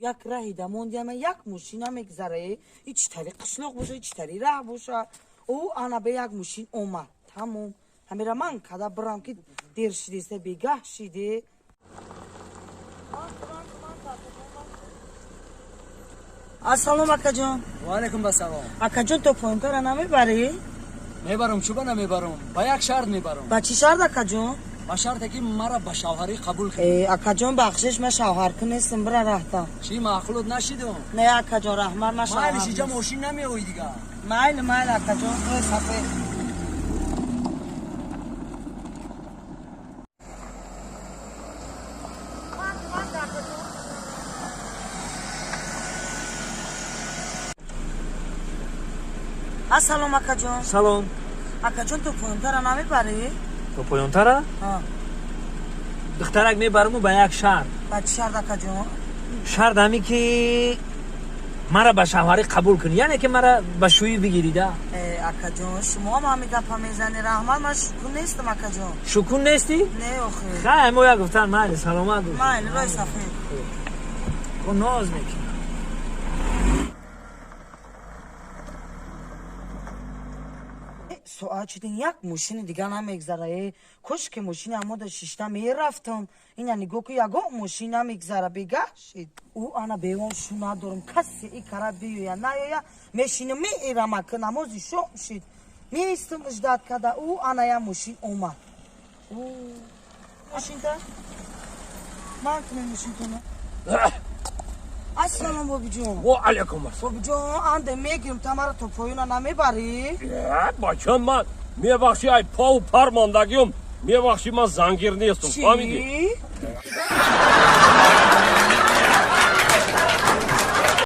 Як раҳи дамондиама, як мошина мегзара, ич тари қишлоқ боша, ич тари раҳ боша. Ӯ ана бе як мошин омад, тамом. Ҳамера ман када бирам, ки дер шидеста, бегаҳ шиде. Ассалом, акаҷон. Ваалайкум ассалом. Акаҷон, то поёнтара намебарӣ? Мебарам, чуба намебарам? Ба як шарт мебарам. Ба чӣ шарт, акаҷон? Ба шарте ки мара ба шавҳарӣ қабул кунӣ. Э, акаҷон, бахшиш, ман шавҳаркун нестам, бира раҳта. Чӣ, маъқулот нашидум? Не, акаҷон, раҳмат, ман шавҳар Майлиш, иҷа мошин намеои дига. Майли, майли, акаҷон, рӯи сафед. Ассалом, акаҷон. Салом. Акаҷон, то поёнтара намебарӣ? То поёнтара, духтарак, мебараму ба як шарт. Ба чӣ шарт, акаҷон? Шарт ҳаме ки мара ба шавҳарӣ қабул кунӣ, яъне ки мара ба шӯӣ бигирида. Э, акаҷон, шумо ҳам ҳамин гапа мезанӣ. Раҳмат, ман шукун нестам, акаҷон. Шукун нестӣ? Не, охи. Хай, мо як гуфтан, майли, саломат бош. Майли, рӯи сафед. Ноз мекунам. Соат шудин, як мошини дига намегзара. Э, кош ки мошини амода шишта мерафтам. Ина нигоҳ ку, ягон мошин намегзара, бегаҳ шид. Ӯ ана бевон шу надорам, касе и кара биёя наёя, мешинам, меирам. Ака, намози шом шид, меистам, ждать када. Ӯ ана я мошин омад. Мошинта ман кунем, мошинтона. Ассалом, бобиҷон. Ва алайкум ассалом. Бобиҷон, анде мегирим, та мара то поёна намебарӣ? Бачам, ман мебахши, ай пову пар мондагиём, мебахши, ман зангир нестам, фаҳмидӣ? Чӣ?